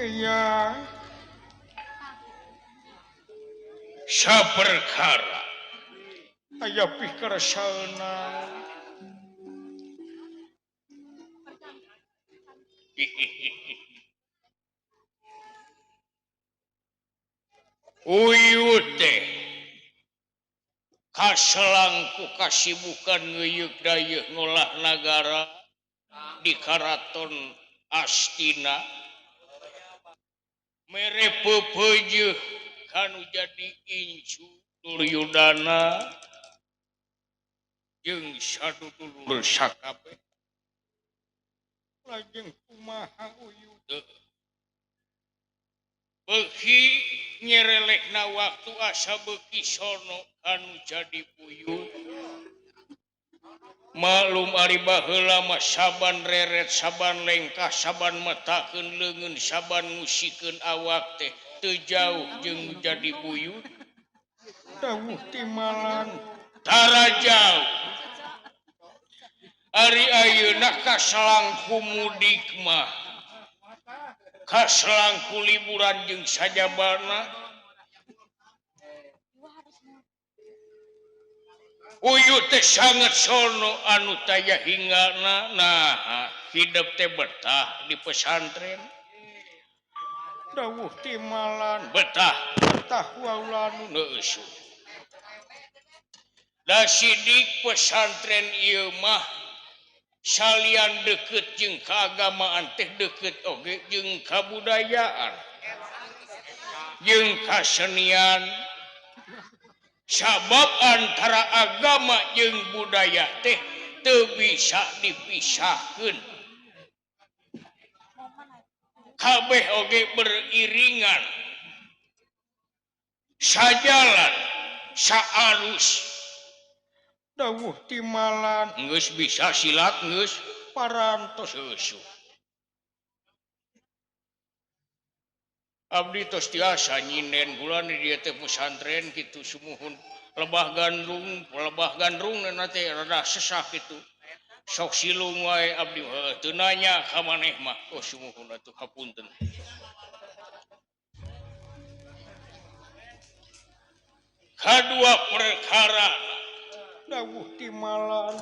Iya saperkara aya pikersana Uyut teh kaselangku kasibukan ngeuyeuk dayeuh ngolah nagara di Karaton Astina mere peupeujeuh kanu jadi incu Duryudana jeung sadudulur sakabeh lajeng kumaha uyut beuki nyerelehna waktu asa beuki sono anu jadi buyut maklum ari baheula mah saban reret saban lengkah saban metakeun leungeun saban ngusikeun awak teh teu jauh jeung jadi buyut dawuh timalan tara jauh ari ayeuna kaselangku mudik mah kaselangku liburan jeung sajabana uyut teh sangat sono anu taya hinggana nah hidup teh betah di pesantren dawuh timalan betah betah waulanu neusu da sidik pesantren ieu mah salian deket jeung keagamaan teh deket oge jeung kabudayaan jeung kasenian sabab antara agama jeung budaya teh teu bisa dipisahkeun kabeh oge beriringan sajalan saalus dawuh timalan geus bisa silat geus parantos heusuh abdi tos tiasa nyinden kula di dieu teh pesantren kitu sumuhun lebah gandrung na teh rada sesah kitu sok silung wae abdi teu nanya ka maneh mah oh sumuhun atuh hapunten kadua perkara dawuh timalan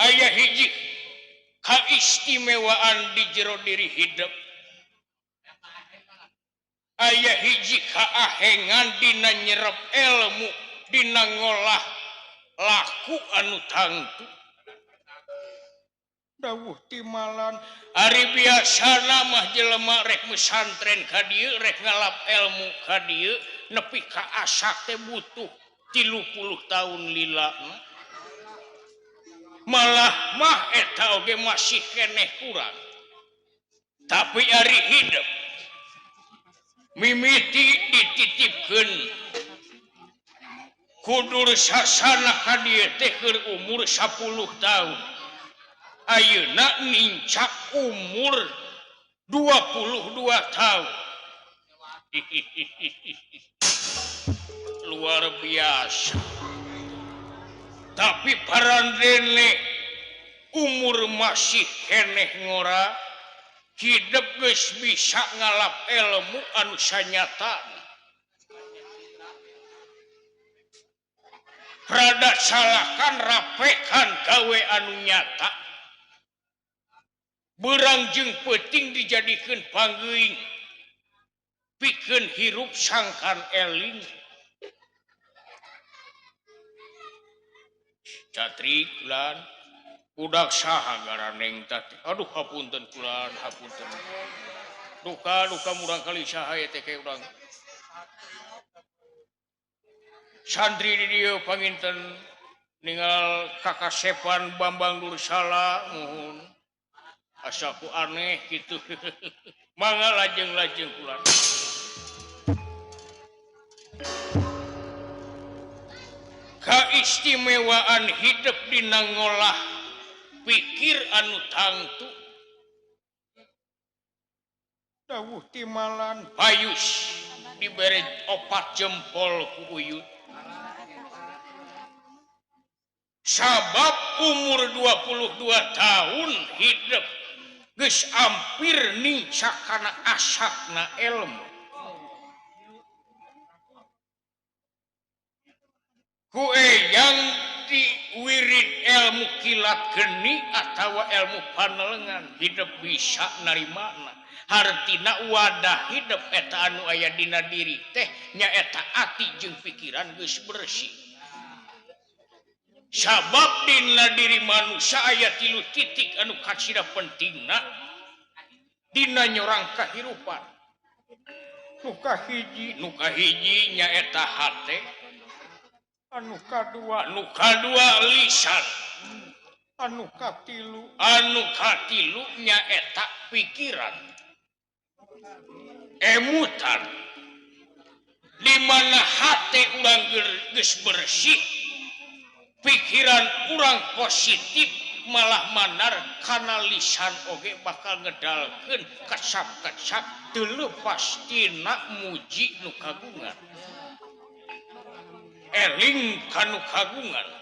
aya hiji kaistimewaan di jero diri hidup aya hiji kaahengan dina nyerep ilmu dina ngolah laku anu tangtu dawuh timalan ari biasana mah jelema rek mesantren ka dieu rek ngalap ilmu ka dieu nepi ka asak teh butuh 30 tahun lila malah mah eta oge masih keneh kurang tapi ari hidup mimiti dititipkeun kudur sasana ka dieu teh keur umur 10 tahun ayeuna nincak umur 22 tahun luar biasa tapi parandene umur masih keneh ngora hidup geus bisa ngalap ilmu anu sanyatana rada salahkan rapekan gawe anu nyata berang jeung peuting dijadikeun panggeuing pikeun hirup sangkan eling catrik lan budak saha garaneng tadi aduh hapunten kulan hapunten duka duka murang kali saha ye teh urang santri di dieu panginten ningal kakasepan Bambang Dursala muhun asa ku aneh kitu mangga lajeng-lajeng kulan kaistimewaan hidup dina ngolah pikir anu tangtu dawuh timalan payus dibere opat jempol ku uyut Sabab umur 22 tahun hidup geus ampir nincak kana asakna ilmu. Ku eyang diwirid ilmu kilat geni atawa ilmu panelengan hidup bisa narimana. Hartina wadah hidup eta anu aya dina diri teh nyaeta ati jeung pikiran geus bersih. Sabab dina diri manusia aya 3 titik anu kacida pentingna dina nyorang kahirupan. Nu kahiji nyaeta hate, anu kadua lisan, anu katilu nyaeta pikiran, emutan. Di mana hate urang geus bersih, pikiran urang positif, malah manar kana lisan oge bakal ngedalkeun kecap-kecap teu leupas tina muji nu kagungan, eling kanu kagungan.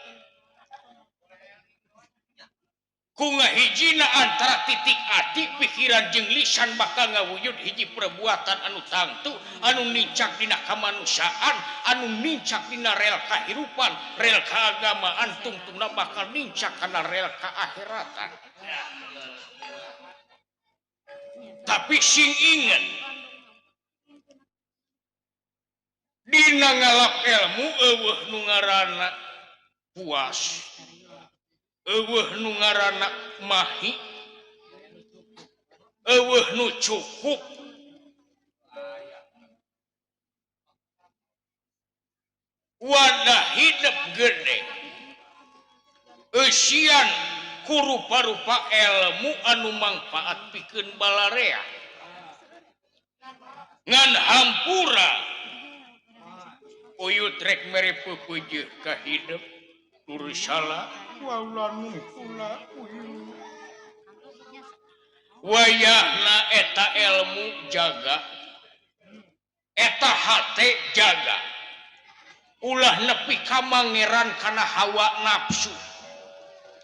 Ku ngahijina antara titik ati pikiran jeung lisan bakal ngawujud hiji perbuatan anu tangtu, anu nincak dina kamanusiaan, anu nincak dina rel kahirupan, rel kaagamaan, tungtungna bakal nincak kana rel kaakhiratan. Tapi sing inget, dina ngalap ilmu eueuh nu ngaranna puas, eueuh nu ngaranna mahi, eueuh nu cukup. Wadah hidup gede eusian ku rupa-rupa ilmu anu mangfaat pikeun balarea ngan hampura uyut rek mere peupeujeuh ka hidup lurus salah wayahna eta ilmu jaga, eta hate jaga, ulah nepi ka mangeran kana hawa nafsu.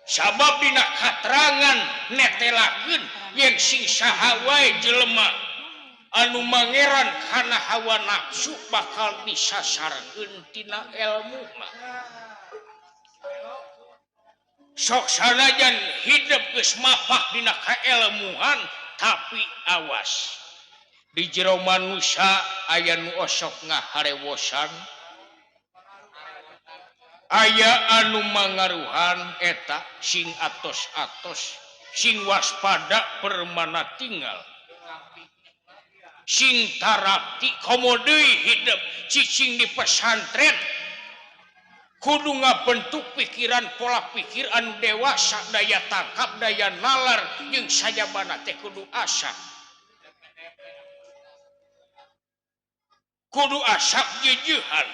Sabab dina katerangan netelakeun yen sing saha wae jelema anu mangeran kana hawa nafsu bakal disasarkeun tina ilmu mah. Sok sanajan hidup geus mapak dina kaelmuan, tapi awas di jero manusia aya nu osok ngaharewosan, aya anu mangaruhan eta sing atos-atos, sing waspada permana tinggal, sing tarapti komo deui hidup cicing di pesantren kudu ngabentuk pikiran pola pikir anu dewasa, daya tangkap, daya nalar jeung sajabana teh kudu asap, kudu asap jeujehan,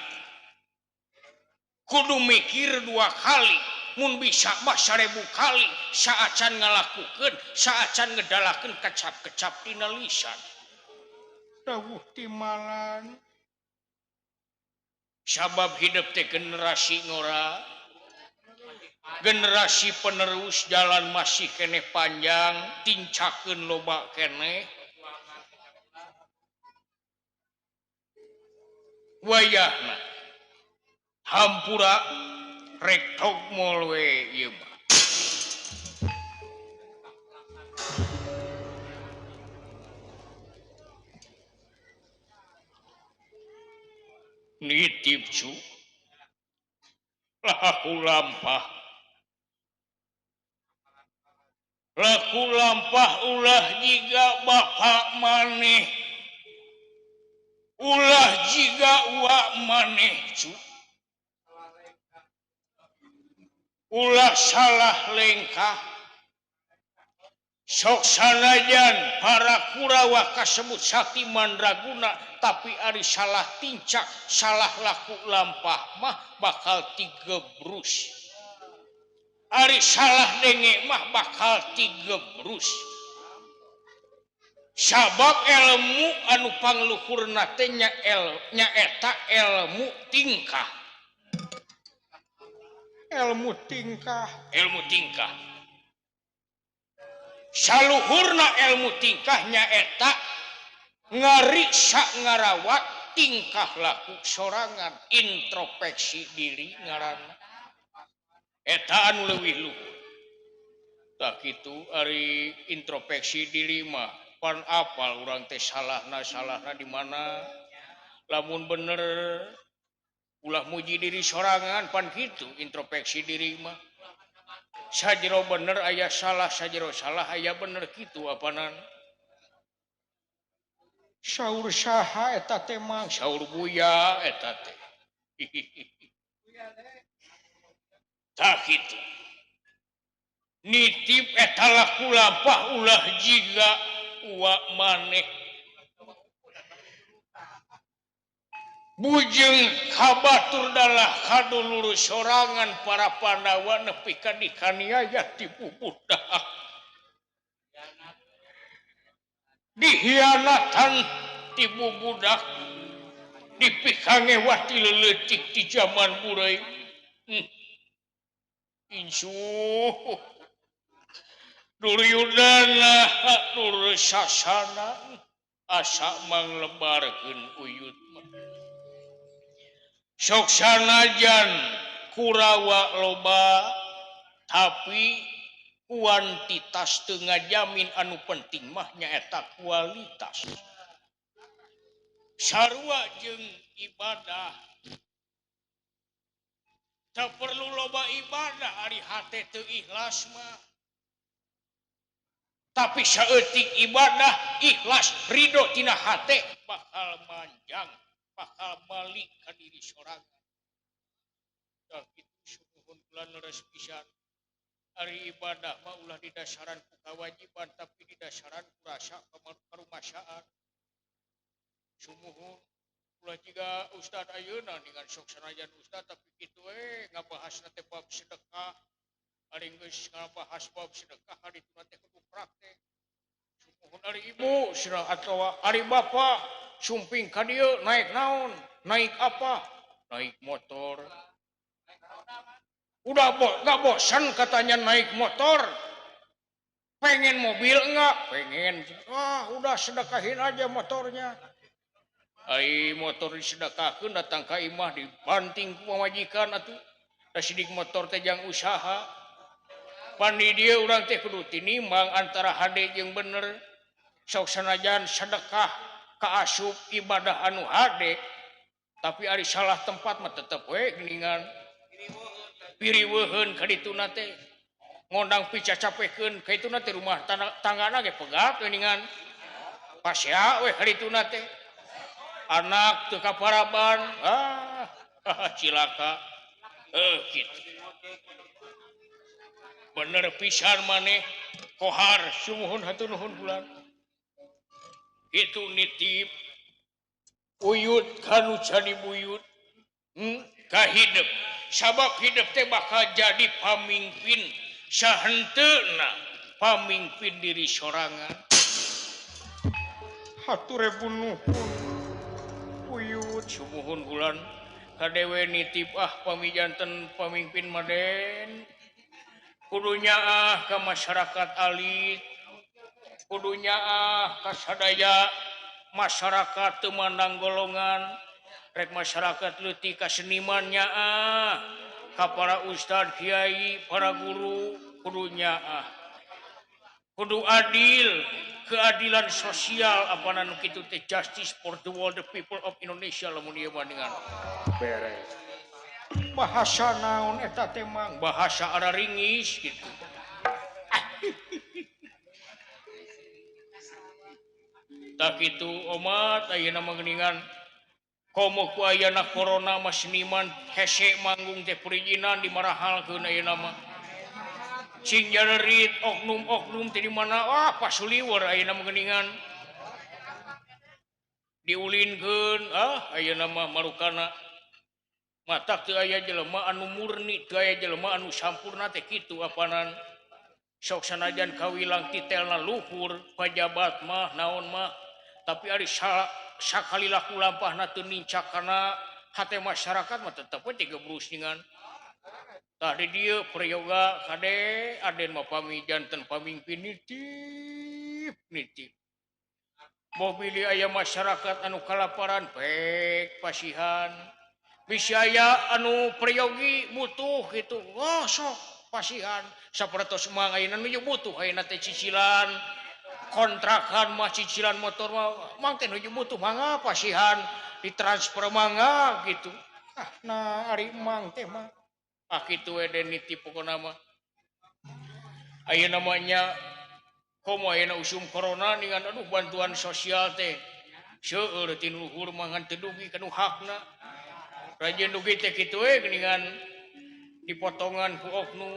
kudu mikir 2 kali, mun bisa mah 1000 kali saacan ngalakukeun, saacan ngedalakeun kecap-kecap dina lisan. Dawuh timalan. Sabab hidup teh generasi ngora, generasi penerus jalan masih keneh panjang, tincakeun loba keneh. Wayahna hampura rek togmol we ieu mah. Nitip cu laku lampah, laku lampah ulah jiga bapak maneh, ulah jiga uak maneh cu, ulah salah lengkah. Sok sanajan para Kurawa kasebut sakti mandraguna, tapi ari salah tincak, salah laku lampah mah bakal tigebrus. Ari salah denge mah bakal tigebrus. Sabab ilmu anu pangluhurna teh nyaeta ilmu tingkah. Ilmu tingkah, ilmu tingkah. Saluhurna ilmu tingkahnya eta ngariksa ngarawat tingkah laku sorangan, introspeksi diri ngaranna. Eta anu leuwih luhur. Tah kitu ari introspeksi diri mah pan apal urang teh salahna salahna di mana. Lamun bener ulah muji diri sorangan pan kitu introspeksi diri mah. Sajero bener aya salah, sajero salah aya bener kitu apanan. Saur saha eta teh mang? Saur Buya eta teh. Tah kitu. Nitip eta laku lampah ulah jiga uwa maneh. Bujeng kabatur dalah kadulur sorangan para Pandawa nepi ka dikaniaya ti bubudak. Dihianatan ti bubudak, dipikangewah ti leuletik ti jaman burai. Insyuh. Duryudana Dursasana asa manglebarkeun uyut mah. Sok sanajan Kurawa loba tapi kuantitas teu ngajamin anu penting mah nyaeta kualitas. Sarua jeung ibadah. Teu perlu loba ibadah ari hate teu ikhlas mah. Tapi saeutik ibadah ikhlas ridho tina hate bakal manjang, bakal balik ka diri sorangan. Tah kitu sumuhun kula leres pisan. Ari ibadah mah ulah didasaran ku kawajiban tapi didasaran ku rasa karumasaan. Sumuhun ulah jiga ustad ayeuna dengan sok sanajan ustad tapi kitu we ngabahasna teh bab sedekah. Ari geus ngabahas bab sedekah ari teh kudu praktek. Sumuhun ari ibu cenah atawa ari bapa sumping ka dieu naik naon? Naik apa? Naik motor. Udah nggak bosan katanya naik motor. Pengen mobil enggak? Pengen. Ah, udah sedekahin aja motornya. Ai motor disedekahkeun datang ka imah dibanting ku pamajikan atuh. Da sidik motor teh jang usaha. Pan di dieu urang teh kudu tinimbang antara hade jeung bener. Sok sanajan sedekah kaasup ibadah anu hade, tapi ari salah tempat mah tetep we geuningan. Piriweuheun ka dituna teh. Ngondang picacapekeun ka dituna teh rumah tanggana ge pegat geuningan. Pasea we ka dituna teh. Anak teu kaparaban, ah cilaka. Kitu. Bener pisan maneh kohar sumuhun hatur nuhun bulan. Itu nitip uyut kanu jadi buyut. Ka hidup. Sabab hidup teh bakal jadi pamimpin sahenteuna pamimpin diri sorangan. Hatur ribu nuhun uyut sumuhun bulan. Kadewe nitip ah pamijanten pamimpin maden. Kudunya ah ka masyarakat alit, kudunya ah ka sadaya masyarakat teu mandang golongan, rek masyarakat leutik ka senimannya ah, ka para ustad, kiai, para guru, kudunya ah. Kudu adil, keadilan sosial apana nu kitu teh justice for the world the people of Indonesia lamun ieu mah dengan beres. Bahasa naon eta teh mang? Bahasa araringis gitu. Tak kitu omat ayeuna mah geuningan komo ku ayana corona mah seniman hese manggung teh perizinan dimarahalkeun ayeuna mah. Cing jarerit oknum-oknum teh di mana wah pasuliwer ayeuna mah geuningan. Diulinkeun ah ayeuna mah marukana. Matak teu aya jelema anu murni, teu aya jelema anu sampurna teh kitu apanan. Sok sanajan kawilang titelna luhur, pajabat mah naon mah, tapi ari sakali laku lampahna teu nincak kana hate masyarakat mah tetep we tigebrus ningan. Tah di dieu prayoga kade Aden mah pami janten pamingpin nitip nitip. Mobil aya masyarakat anu kalaparan pek pasihan. Bisi aya anu prayogi butuh gitu. Oh sok pasihan sapertos mang ayeuna nuju butuh ayeuna teh cicilan kontrakan mah cicilan motor mah mang teh nuju butuh mangga pasihan ditransfer mangga gitu. Ah nah ari mang teh mah ah kitu we den nitip pokona mah. Ayeuna mah nya komo ayeuna usum corona ningan aduh bantuan sosial teh seueur ti luhur mah ngan teu dugi kanu hakna. Rajin dugi teh kitu we geuningan dipotongan ku oknum.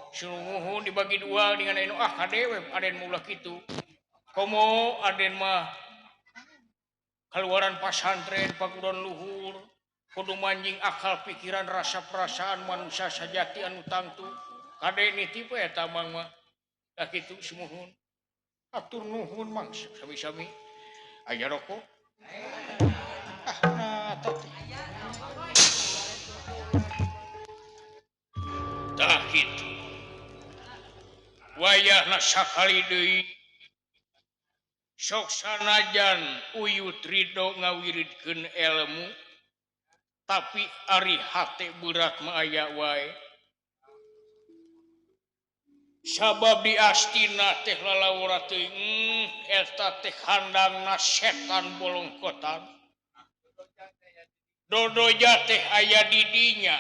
Sungguh dibagi dua dengan anu ah kade we Aden mah ulah kitu. Komo Aden mah kaluaran pasantren paguron luhur kudu manjing akal pikiran rasa perasaan manusia sajati anu tangtu. Kade nitip we eta mang mah. Tah kitu sumuhun. Atur nuhun mang sami-sami. Aya rokok. Ah nah teh. Tah kitu. Wayahna sakali deui sok sanajan Uyut Ridho ngawiridkeun elmu tapi ari hate berat mah aya wae. Sabab di astina teh lalawara teuing eta teh kandangna setan bolongkotan. Dodoja teh aya di dinya.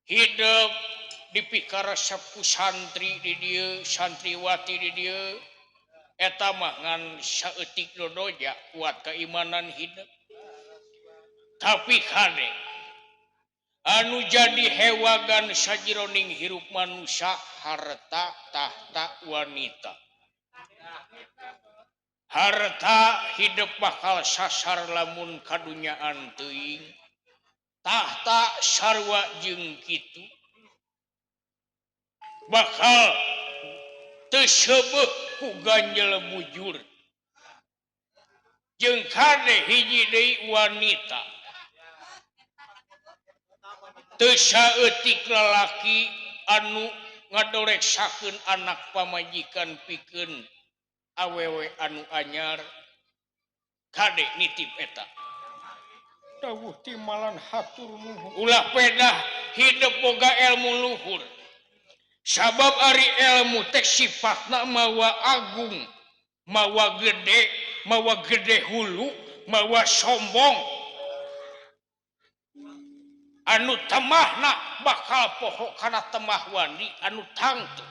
Hidup dipikaresep ku santri di dieu, santriwati di dieu. Eta mah ngan saeutik dodoja kuat keimanan hidup. Tapi kade anu jadi hewagan sajironing hirup manusia harta tahta wanita. Harta hidup bakal sasar lamun kadunyaan teuing. Tahta sarwa jeung kitu bakal teu seubeuh ku ganjel bujur. Jeung kade hiji deui wanita. Teu saeutik lalaki anu ngadoreksakeun anak pamajikan pikeun awewe anu anyar kade nitip eta. Dawuh timalan hatur nuhun. Ulah pedah hidup boga ilmu luhur. Sabab ari ilmu teh sifatna mawa agung, mawa gede hulu, mawa sombong. Anu temahna bakal poho kana temah wani anu tangtu.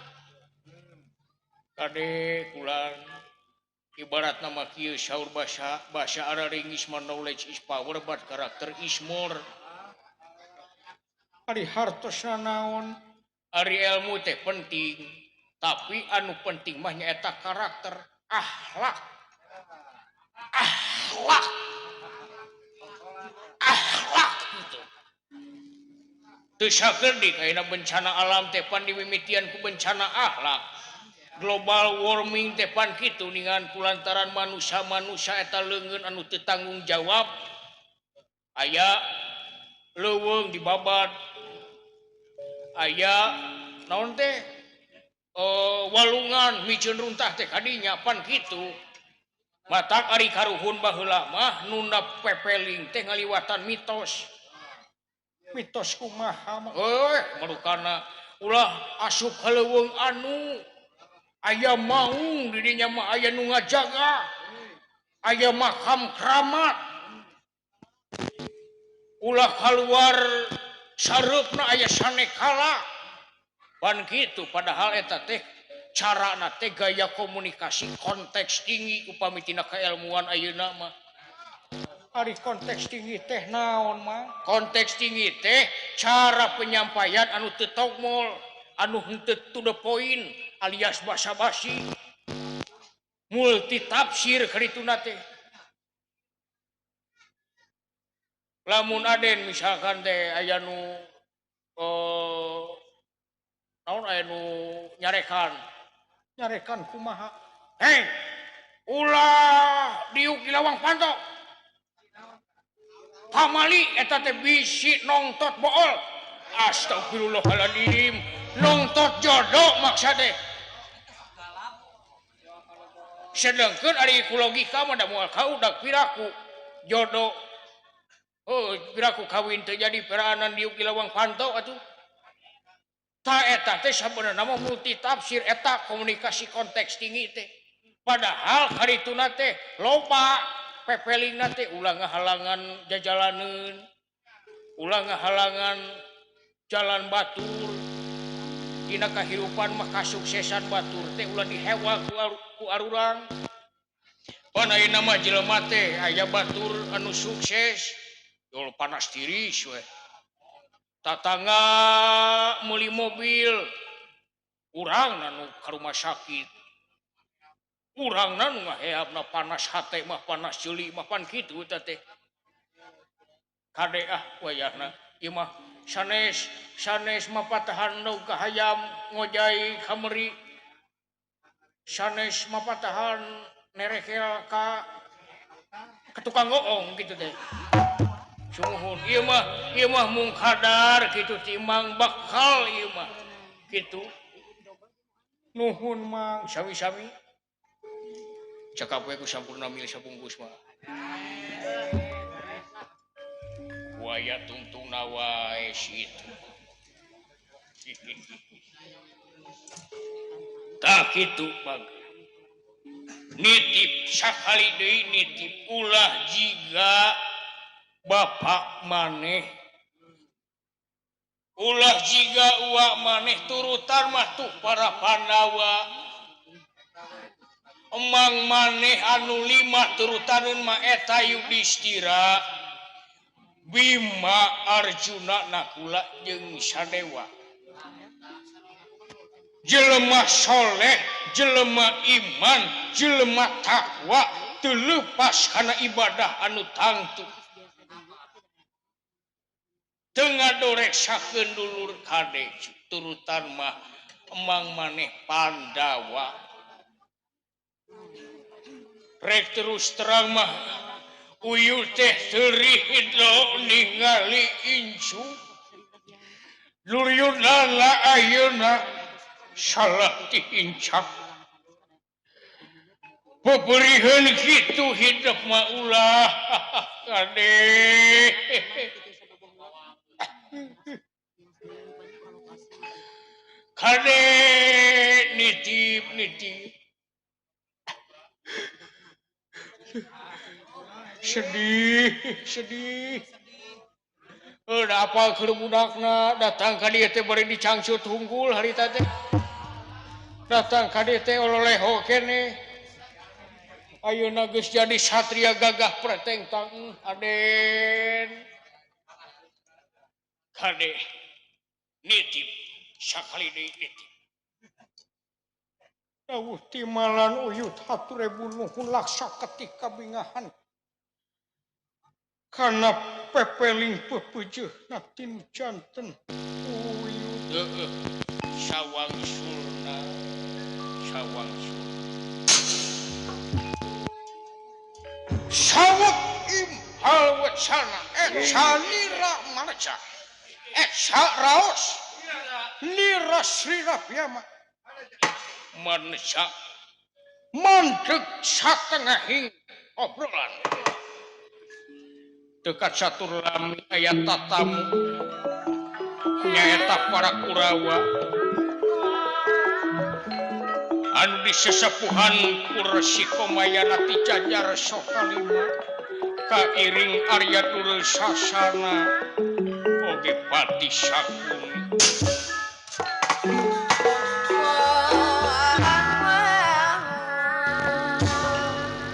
Kade kulan ibarat nama kieu saur bahasa bahasa araringis mah knowledge is power but character is more. Ari hartosna naon? Ari ilmu teh penting, tapi anu penting mah nyaeta karakter, akhlak. Akhlak. Akhlak gitu. Teu sakedik ayeuna bencana alam teh pan dimimitian ku bencana akhlak. Global warming teh pan kitu ningan kulantaran manusia-manusia eta leungeun anu teu tanggung jawab. Aya leuweung dibabat. Aya naon teh walungan miceun runtah teh kadinya pan kitu. Matak ari karuhun baheula mah nunda pepeling teh ngaliwatan mitos. Mitos kumaha mah? Marukana ulah asup ka leuweung anu aya maung di dinya mah aya nu ngajaga. Aya makam keramat. Ulah kaluar sareupna aya sanekala. Pan kitu padahal eta teh carana teh gaya komunikasi konteks tinggi upami tina keilmuan ayeuna mah. Ari konteks tinggi teh naon mah? Konteks tinggi teh cara penyampaian anu teu togmol, anu henteu to the point alias basa-basi. Multitafsir karituna teh. Lamun Aden misalkan teh aya nu naon aya nu nyarekan. Nyarekan kumaha? Hei, ulah diuk di lawang panto. Pamali eta teh bisi nongtot bool. Astagfirullahaladzim, nongtot jodoh maksa teh. Sedangkan ari ku logika mah da moal kaudak piraku jodoh. Oh, piraku kawin teu jadi peranan diuk di lawang pantau atuh. Ta eta teh sabenerna mah multi tafsir eta komunikasi konteks tinggi teh. Padahal karituna teh loba pepelingna teh ulah ngahalangan jajalaneun, ulah ngahalangan jalan batur. Dina kahirupan mah kasuksesan batur teh ulah dihewa ku arurang. Pan ayeuna mah jelema teh aya batur anu sukses, dol panas tiris we. Tatangga meuli mobil, urang nu ka rumah sakit. Urang nu ngaheabna panas hate mah panas ceuli mah pan kitu teh teh. Kade ah wayahna ieu mah sanes sanes mah patahan nu ka hayam ngojai kameri. Sanes mah patahan nerekel ka tukang goong gitu teh. Sumuhun ieu mah mungkadar kitu timang bakal ieu mah kitu. Nuhun mang sami-sami. Cakap we ku sampurna milih sabungkus mah. Waya tungtungna wae situ. Tah kitu bag. Nitip sakali deui nitip ulah jiga bapak maneh. Ulah jiga uak maneh turutan mah tuh para Pandawa. Emang maneh anu lima turutaneun mah eta Yudhistira, Bima, Arjuna, Nakula jeung Sadewa. Jelema soleh, jelema iman, jelema takwa teu leupas kana ibadah anu tangtu. Teu ngadoreksakeun dulur kade turutan mah emang maneh Pandawa. Rek terus terang mah uyu teh teu ridho ningali incu. Duryudana ayeuna salah diincak. Beberiheun kitu hidup mah ulah kade. Kade nitip nitip. Sedih, sedih. Da apal keur budakna datang ka dieu teh bari dicangcut hungkul harita teh. Datang ka dieu teh ololeho keneh. Ayeuna geus jadi satria gagah preteng tang Aden. Kade nitip sakali deui nitip. Dawuh timalan uyut hatur nuhun laksa ketika bingahan. Karena pepeling pepeujeuhna tinu janten uyut. Heeh. Sawang surna, sawang surna. Sawek imhal wacana etsa nira marca etsa raos nira srira piyama manusia mandeg satengahing obrolan dekat satur lami aya tatamu nyaeta para Kurawa anu disesepuhan ku Resi Komayana ti jajar Sokalima kairing Arya Dursasana oge Pati Sakuni.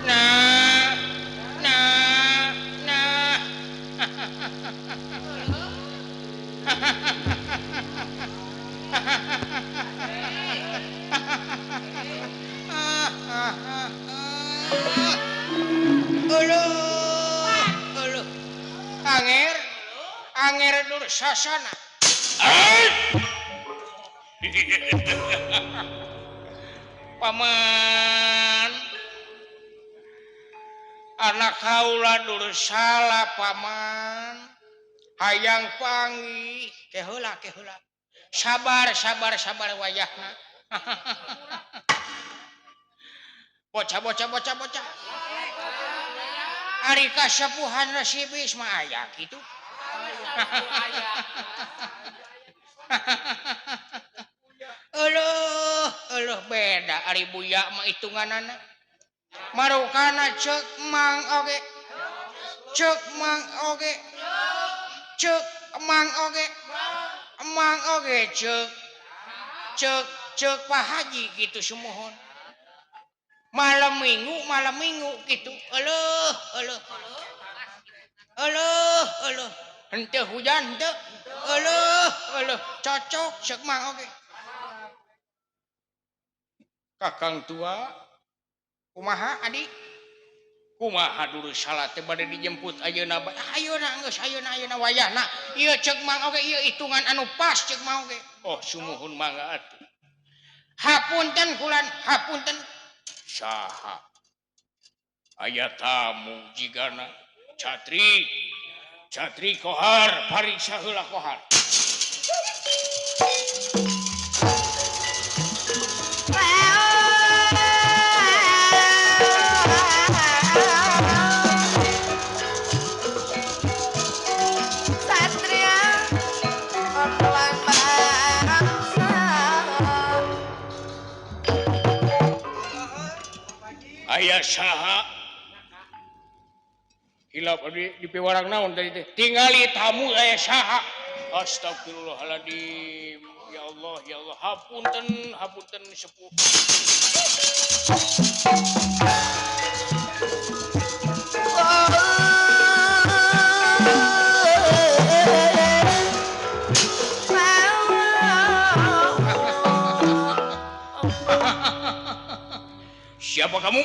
Nah, nah, nah. Aduh, aduh, anger, anger Dursasana. Paman, Anak kaula Dursala paman hayang panggih ke heula ke heula sabar sabar sabar wayahna bocah bocah bocah bocah ari kasepuhan resibis mah aya kitu. Euleuh euleuh beda ari buya mah hitunganana marukana ceuk mang oge ceuk mang oge ceuk mang oge mang oge ceuk ceuk ceuk Pak Haji gitu sumuhun malam minggu gitu euleuh euleuh euleuh euleuh henteu hujan henteu euleuh euleuh cocok ceuk mang oge kakang tua kumaha adik kumaha Dursala teh bade dijemput ayeuna bae ayeuna geus ayeuna ayeuna wayahna ieu ceuk mang oge ieu hitungan anu pas ceuk mang oge oh sumuhun mangga atuh hapunten kulan hapunten saha aya tamu jigana catri catri kohar pariksa heula kohar. Aya saha hilap abdi di piwarang naon tadi teh tingali tamu aya saha astagfirullahaladzim ya Allah ya Allah hapunten hapunten sepuh. Siapa kamu?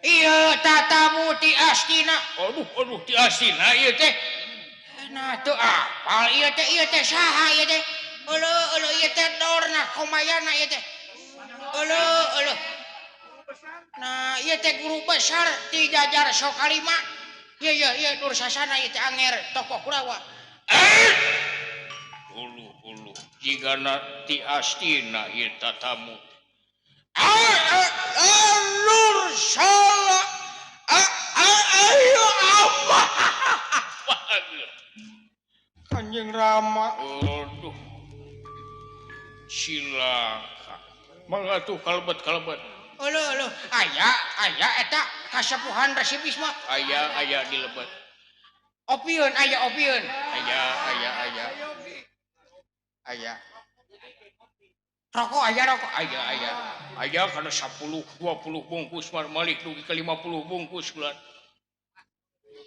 Iya tatamu ti Astina. Aduh aduh ti Astina ieu teh. Nah teu apal ieu teh saha ieu teh? Euleuh euleuh ieu teh Dorna Komayana ieu teh. Euleuh euleuh. Nah ieu teh guru besar ti Jajar Sokalima. Ieu ieu ieu Dursasana ieu teh anger tokoh Kurawa. Uluh uluh jigana ti Astina ieu tatamu. Dursala ayo apa Kanjeng Rama aduh cilaka mangga tuh kalebet kalebet euleuh euleuh aya aya eta kasepuhan resibis mah aya aya di lebet opieun aya opieun aya aya aya aya rokok aya rokok aya aya aya kana 10 20 bungkus malik dugi ka 50 bungkus bulan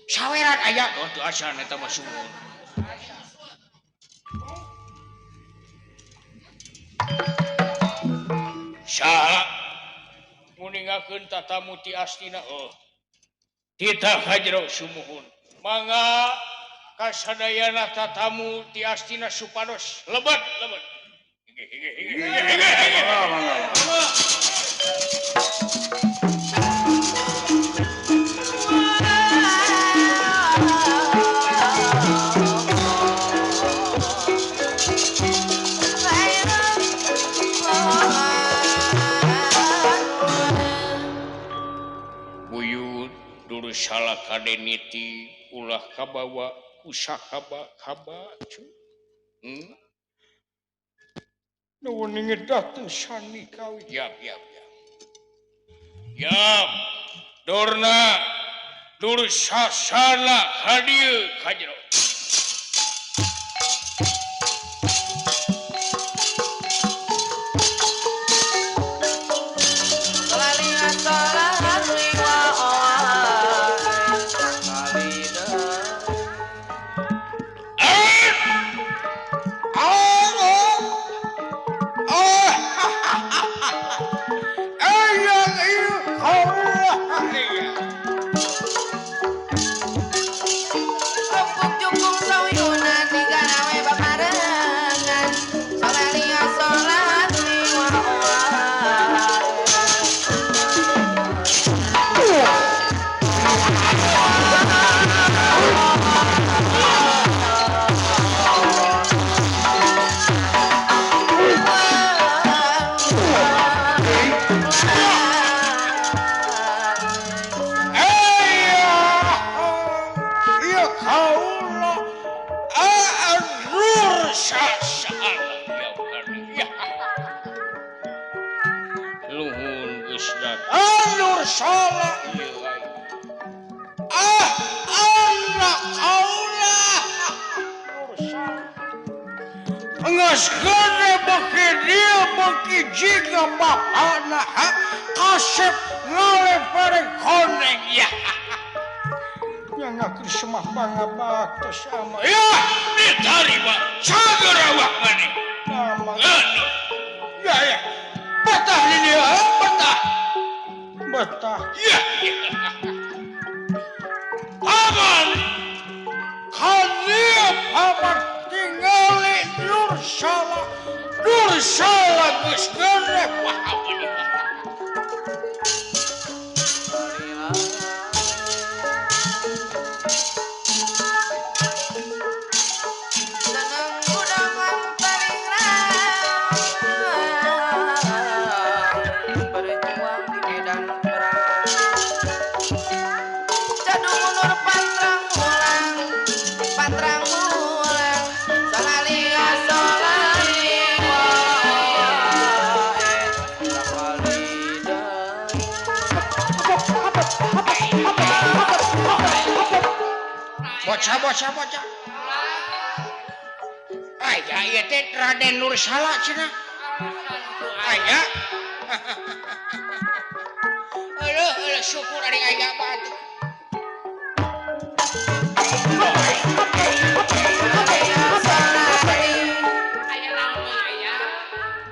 saweran aya oh teu acan eta mah sumuhun saha nguningakeun tatamu ti Astina oh titah hajro sumuhun mangga kasadayana tatamu ti Astina supados lebet lebet. Buyut Dursala kadeniti ulah kabawa kusakaba kaba cu. Nuwun ngedateng sani kawi. Yap yap yap. Yap. Dorna Dursasana hadieu ka jero. Salah ya. Nuhun geus datang. Nur salah ieu aing. Ah, anak kaula. Nur salah. Geus gede beuki dieu beuki jiga bapana kasep ngalempare koneng ya. Nyangakeun semah pangabaktos sama. Ya, diterima. Cager awak maneh. Nama. Ya, ya. Betah di dia, betah. Betah. Ya. Paman. Kania paman tingali Nur salah. Nur salah geus gede paham. Bocah bocah bocah. Aya ieu teh Raden Nur Salah cenah. Aya. Aduh, aduh syukur ari aya mah atuh.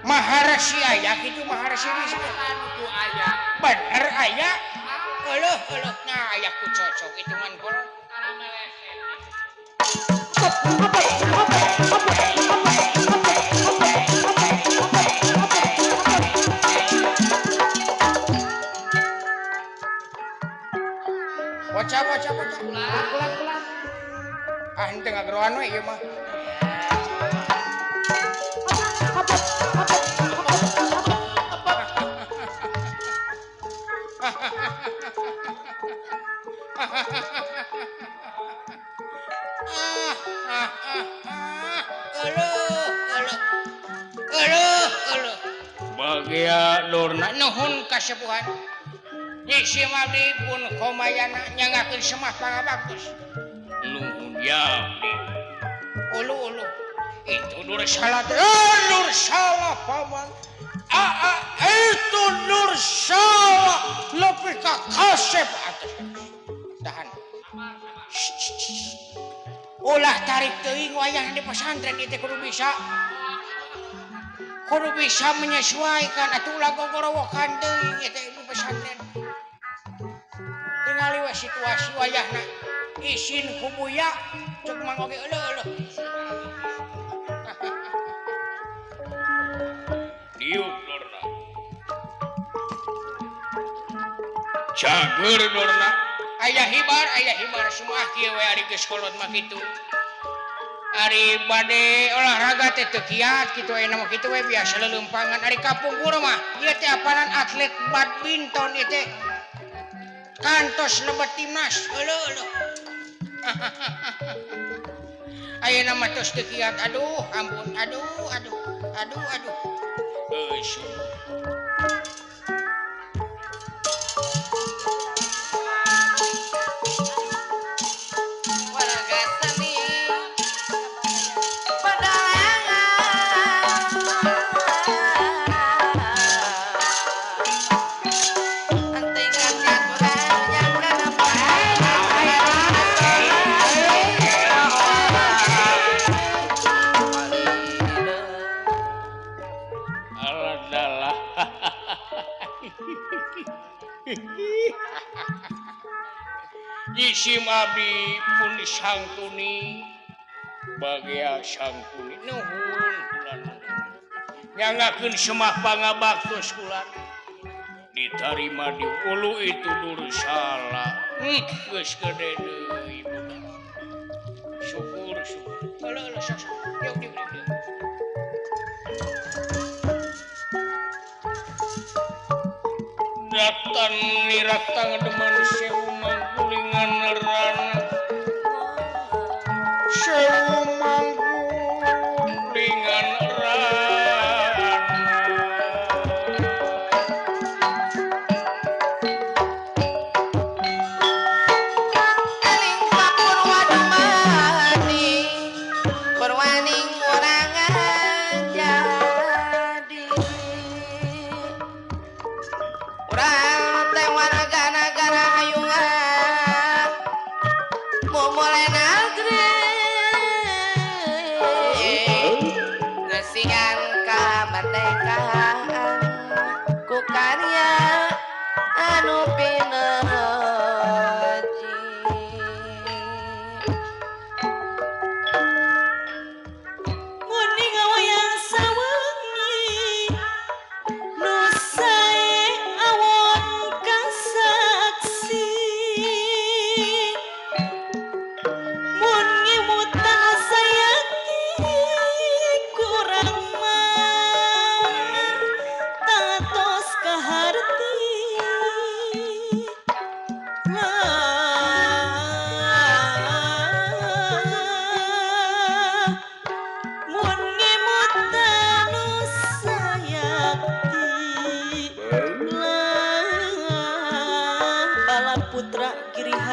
Maharesi aya kitu maharesi aya. Bener aya. Aduh, aduh, nah aya ku cocok hitungan kolot. Bocah bocah bocah. Pulang pulang. Ah henteu ngageroan we ieu mah. Bagia Lurna nuhun kasepuhan. Nyi sim abdi pun komayana nyangakeun semah pangabaktos. Nuhun ya abdi. Ulu ulu. Itu Nur Salah. Nur Salah paman. Aa itu Nur Salah lebih ka kasep atas. Tahan. Ulah tarik teuing wayah di pesantren ieu teh kudu bisa. Kudu bisa menyesuaikan atuh ulah gogorowokan teuing ieu teh di pesantren. Tingali we situasi wayahna. Isin ku buya ceuk mang oge euleuh-euleuh. Diuk Lurna. Cager Lurna. Aya hibar semua kieu we ari geus kolot mah kitu. Ari bade olahraga teh teu kiat kitu aya mah kitu we biasa leuleumpangan ari kapungkur mah ieu teh apanan atlet badminton ieu teh kantos lebet timnas euleuh euleuh. Ayeuna mah tos teu kiat aduh ampun aduh aduh aduh aduh. Euy. Isim abdi pun disangtuni bagia sangtuni nuhun kula nyangakeun semah pangabaktos kula ditarima di ulu itu Nur Salah geus gede deui budak syukur syukur euleuh euleuh sok sok diuk diuk diuk datan niratang deman sewu mangkulingan rana sewu mangkulingan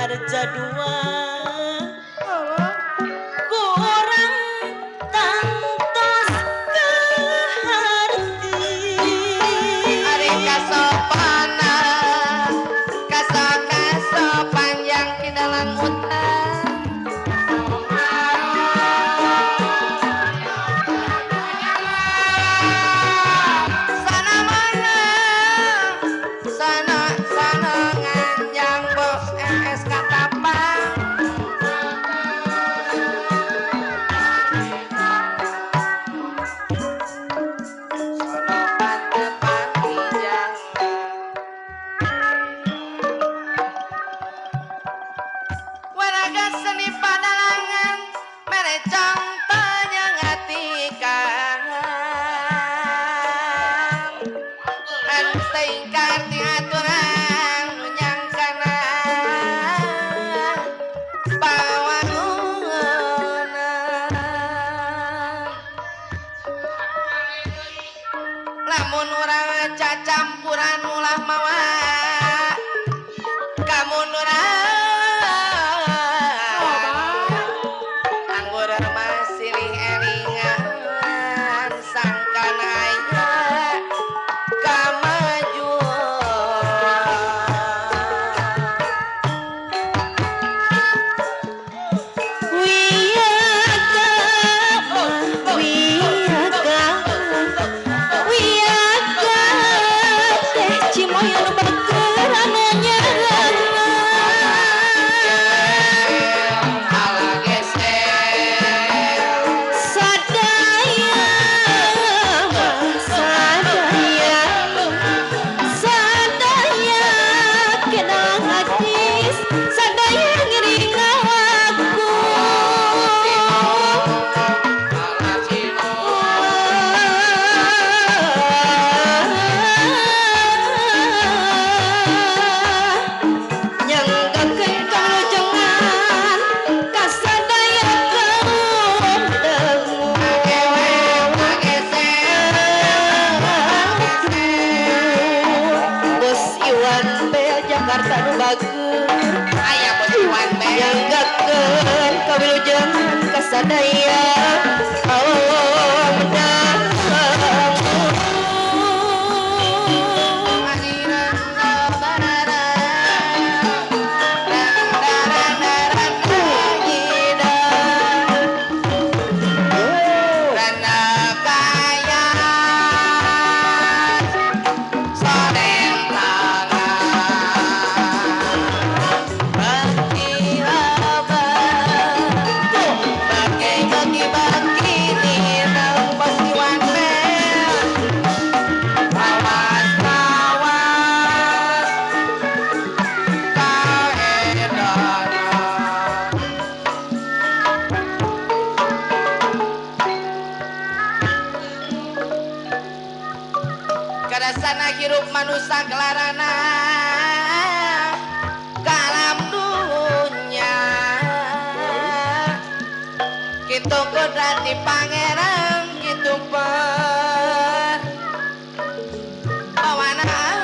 Harja dua kurang tangtos kaharti Ari kasopana kaso panjang di dalam hutan sana mana sana sana nganjang bos MS Katapang sono pantepan kijang waraga seni padalangan mere contohnya ngatikan anu teuing aturan nu nyangkana pawangunna lamun urang cacampuran ulah mawa kamunduran anggur masilih elingan sangkana aya kamajuan. Wiyaga wiyaga wiyaga teh Cimoy anu bageur anu nyarangan Ala geser sadaya sadaya sadaya kenang hadis sadaya ngiring ngawaku ala cino nyanggakeun kalujengan kasadaya kaum dangu. Agewe ageser. Bos Iwan Bel Jakarta nu bageur Aya bos Iwan Bel nyanggakeun kawilujengan kasadaya kaum dangu. Awas-awas kaedana. Karasana hirup manusia gelarana kalam dunya kitu kodrat di pangeran kitu per bawana alam.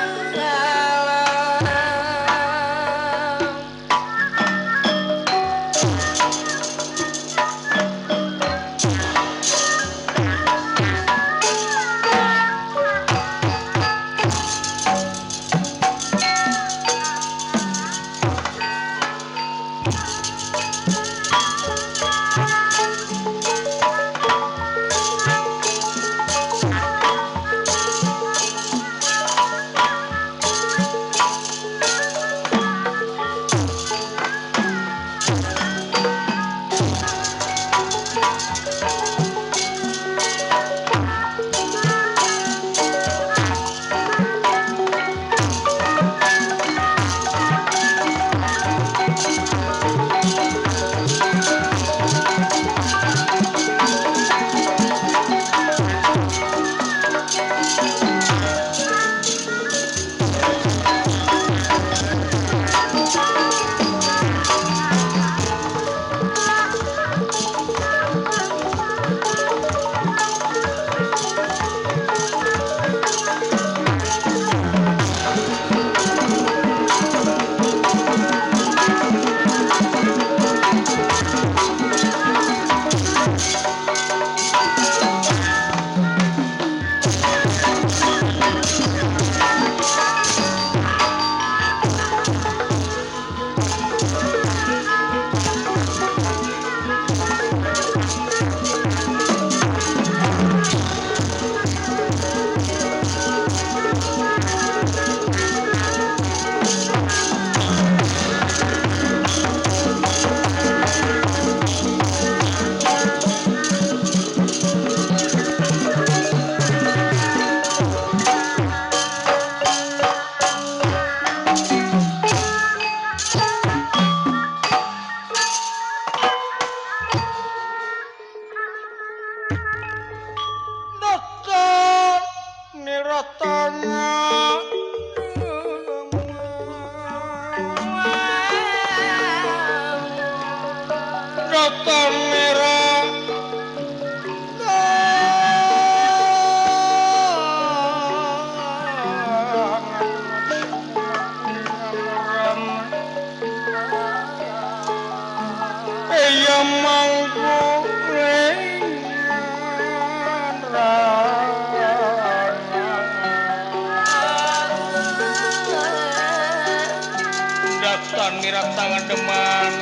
rata ngademan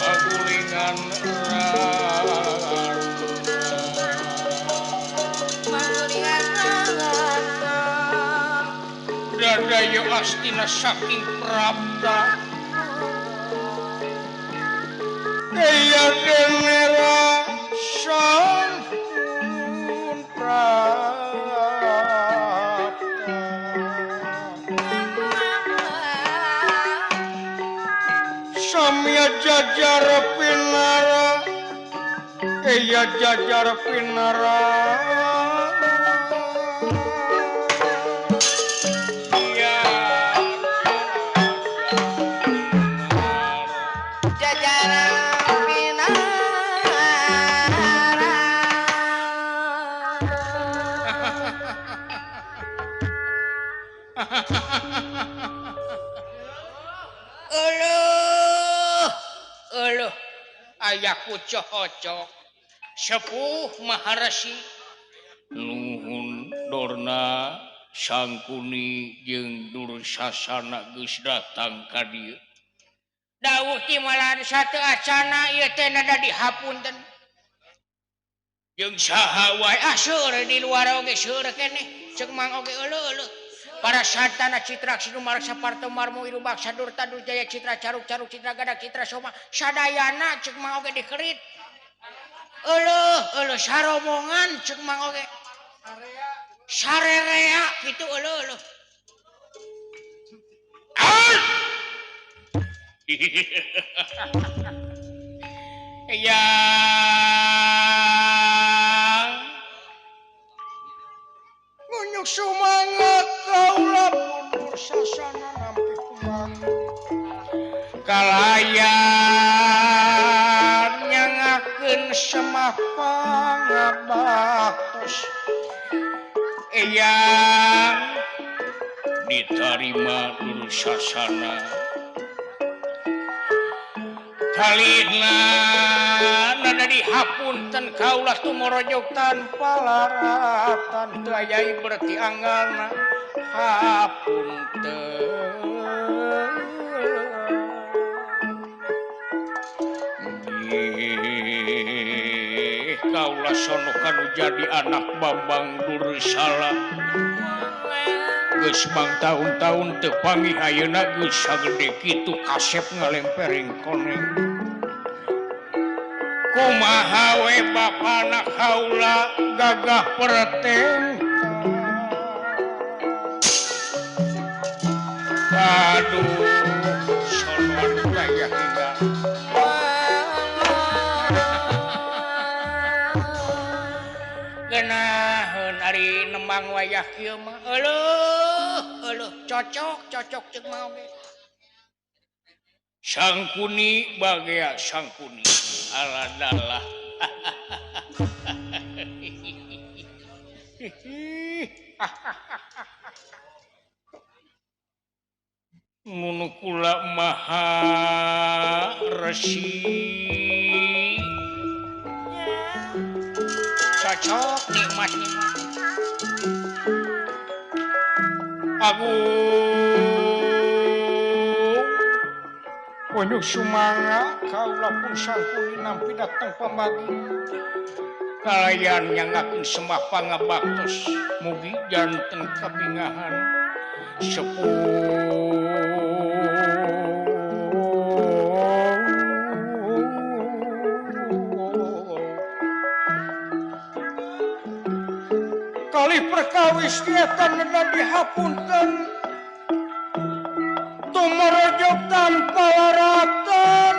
pagulingan dadayo astina saking prapta eya denera sampun prapta samya jajar pinara eya jajar pinara ayaku cocok sepuh Maharesi nuhun Dorna Sangkuni jeung Dursasana geus datang ka dieu dawuh ti malan satu acana ieu teh nada dihapunten jeung saha wae ah seueur di luar oge seueur keneh ceuk mang oge euleuh-euleuh para satana citra sinumarsa parto marmo irubaksa durta durjaya citra caruk caruk citra gada citra soma sadayana ceuk mang oge dikerit euleuh euleuh saromongan ceuk mang oge sarerea kitu euleuh euleuh ya ngunyuk sumangat kaula pun sasana nampi kumaha kalayan nyangakeun semah pangabaktos eyang ditarima Dursasana kalina nada dihapunten kaulah tumorojok tanpa laratan teu aya berarti anggalna hapunten nggih kaulah sono kanu jadi anak Bambang Dursala geus mang taun-taun teu panggih ayeuna geus sagede kitu kasep ngalempering koneng kumaha we bapana kaula gagah perteng aduh sono anu daya hingga geunaheun ari nembang wayah kieu mah euleuh euleuh cocok cocok ceuk mah oge Sangkuni bagea Sangkuni aladalah Nunu kula maha resi cocok nikmat nikmat agung Onyuk sumanga kaula pun Sangkuni nampi datang pamagi kalayan nyangakeun semah pangabaktos mugi janten kapingahan sepuh kali perkawis eta neda dihapunten tumorojok tanpa laratan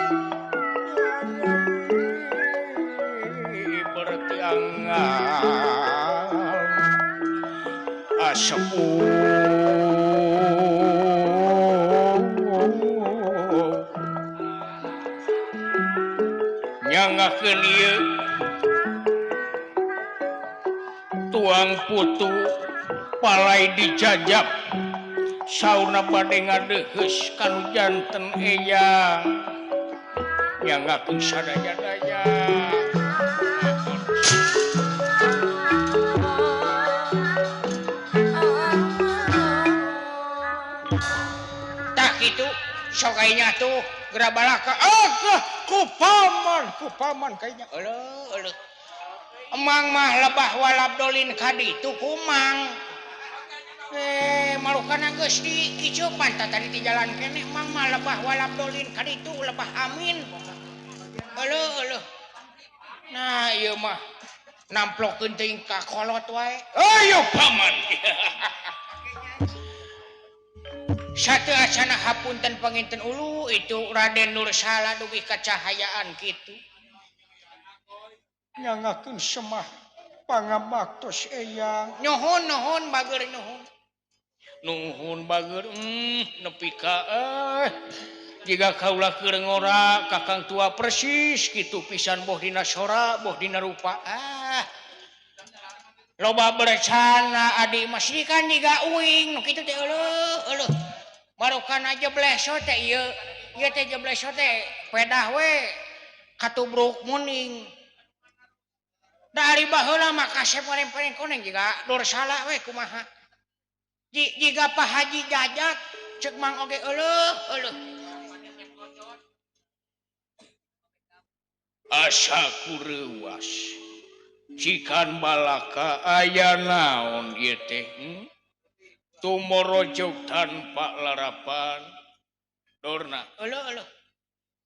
berarti anggal asepuh nyangakeun ieu tuang putu palai dijajab sauna bade ngadeuheus kanu janten eyang nyangakeun sadaya-daya Sok kayaknya tuh geura balaka. Ah, ku paman kayaknya. Euleuh euleuh. Emang mah lebah walabdolin ka ditu ku Mang. Eh, malukan geus dikicupan tah tadi di jalan keneh Mang mah lebah walabdolin ka ditu lebah amin. Euleuh euleuh. Nah, ieu mah namplokeun teuing ka kolot wae. Ayo paman. Satu acana hapunten panginten ulu itu Raden Nursala dugi kacahayaan kitu. Nyangakeun semah pangabaktos eyang. Nuhun nuhun bager nuhun. Nuhun bager nepi ka jiga kaula keur ngora kakang tua persis kitu pisan boh dina sora boh dina rupa. Ah. Loba berencana adi masih kan jiga uing nu kitu teh euleuh euleuh. Marukan aja bleso teh ieu. Ieu teh jebleso teh pedah we katubruk muning. Dari baheula mah kasep pareng-pareng koneng jiga Nursala we kumaha. Jiga Pak Haji Jajak cek Mang oge euleuh euleuh. Asa kureuwas. Cikan balaka aya naon ieu teh? Tumorojog tanpa larapan. Dorna. Euleuh euleuh.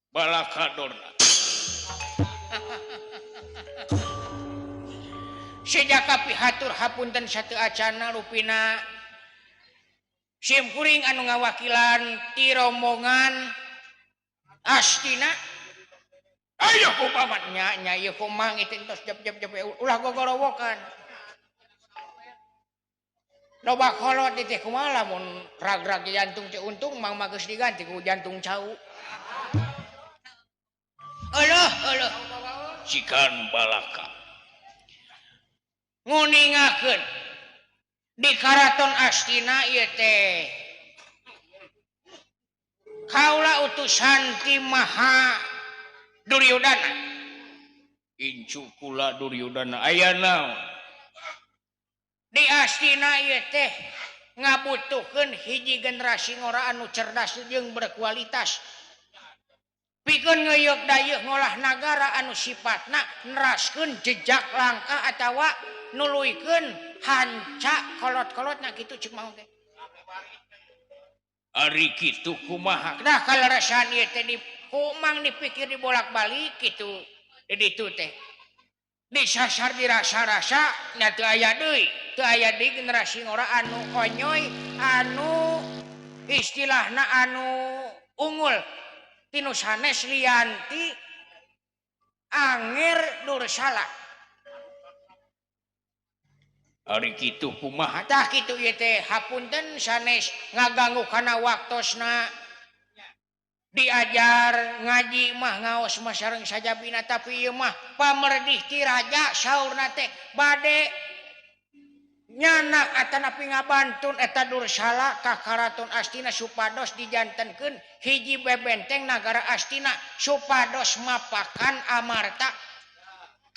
Balaka dorna. Sejak kapihatur hapunten satu acana rupina sim kuring anu ngawakilan ti rombongan Astina. Ayo ku paman nya nya ieu ku Mang itu tos jeb jeb jeb ulah gogorowokan. Loba kolot teh kumaha lamun rag-rag jantung teh untung Mang mah geus diganti ku jantung cau. Euleuh euleuh. Cikan balaka. Nguningakeun di Karaton Astina ieu teh kaula utusan ti Maha Duryudana. Incu kula Duryudana aya naon? Di Astina ieu teh ngabutuhkeun hiji generasi ngora anu cerdas jeung berkualitas. Pikeun ngeuyeuk dayeuh ngolah nagara anu sifatna neraskeun jejak langkah atawa nuluykeun hanca kolot-kolotna kitu cek Mang teh. Ari kitu kumaha? Nah kaleresan ieu teh di ku Mang dipikir dibolak-balik kitu di ditu teh. Disasar dirasa-rasa nya teu aya deui, teu aya deui generasi ngora anu konyoy, anu istilahna anu unggul tinu sanes lianti Anger Nursala. Ari kitu kumaha tah kitu ieu teh hapunten sanes ngaganggu kana waktosna. Diajar ngaji mah ngaos mah sareng sajabina tapi ieu mah pamerdih ti raja saurna teh bade nyanak atanapi ngabantun eta Nursala ka Karaton Astina supados dijantenkeun hiji bebenteng nagara Astina supados mapakan amarta.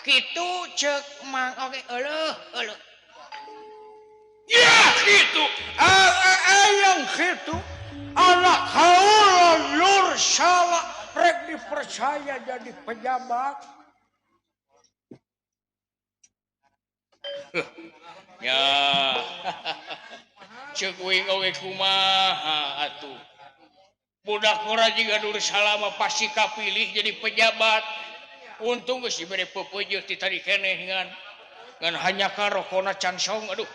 Kitu ceuk Mang oge euleuh euleuh. Ya kitu ayang kitu anak kaula Nursala rek dipercaya jadi pejabat. Ya ceuk uing oge kumaha atuh. Budak ngora jiga Nursala mah pasti kapilih jadi pejabat. Untung geus dibere peupeujeuh ti tadi keneh ngan hanya ka rokona can song aduh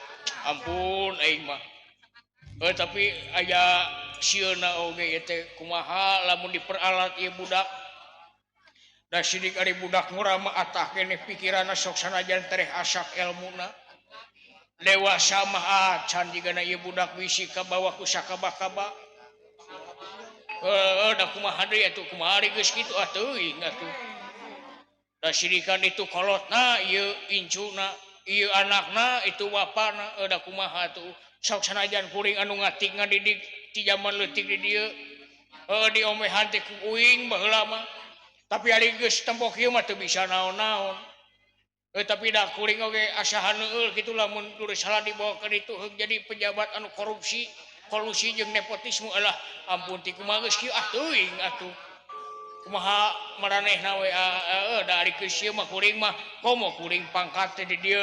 ampun aing mah. Tapi aya sieuna oge ieu teh kumaha lamun diperalat ieu budak. Da sidik ari budak ngora mah atah keneh pikiranna sok sanajan tereh asak elmuna. Dewasa mah acan jigana ieu budak bisi kabawa ku sakabah-kabah. Da kumaha deui atuh kumaha ari geus kitu ah teuing atuh. Da sidikan itu kolotna ieu incuna ieu anakna itu bapana da kumaha atuh. Sok sanajan kuring anu ngatik ngadidik ti jaman leutik di dieu. Diomehan teh ku uing baheula mah. Tapi ari geus tempo kieu mah teu bisa naon-naon. Tapi da kuring oge asa haneueul kitu lamun Nursala dibawa ka ditu heug jadi pejabat anu korupsi. Kolusi jeung nepotisme. Alah, ampun, ti kumaha geus kieu, ah, teuing atuh kumaha maranehna we. Ah, eh, da ari geus ieu mah kuring mah komo kuring pangkat teh di dieu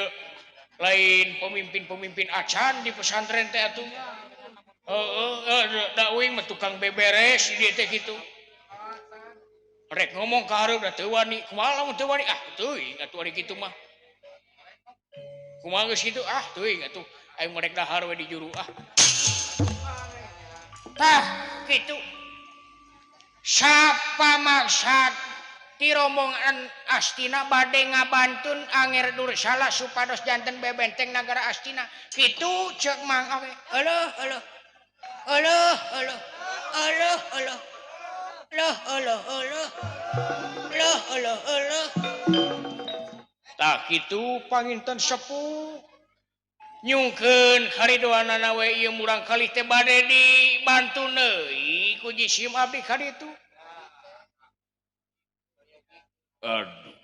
lain pemimpin-pemimpin acan di pesantren teh atuh. Heeh, da uing mah tukang beberes di dieu teh kitu. Rek ngomong ka hareup da teu wani. Kumaha lamun teu wani? Ah, teuing atuh ari kitu mah. Kumaha geus kitu? Ah, teuing atuh, aing mah rek dahar we di juru, ah. Tah, kitu. Sapa maksad ti rombongan Astina bade ngabantun Anger Dursala supados janten bebenteng nagara Astina? Kitu ceuk Mang Awe. Euleuh, euleuh, euleuh, euleuh, euleuh, euleuh, euleuh, euleuh, euleuh, euleuh, euleuh, euleuh. Tah, kitu panginten sepuh nyungkeun karidoanana we. Ieu murang kali teh bade dibantu deui ku jisim abdi ka ditu. Aduh.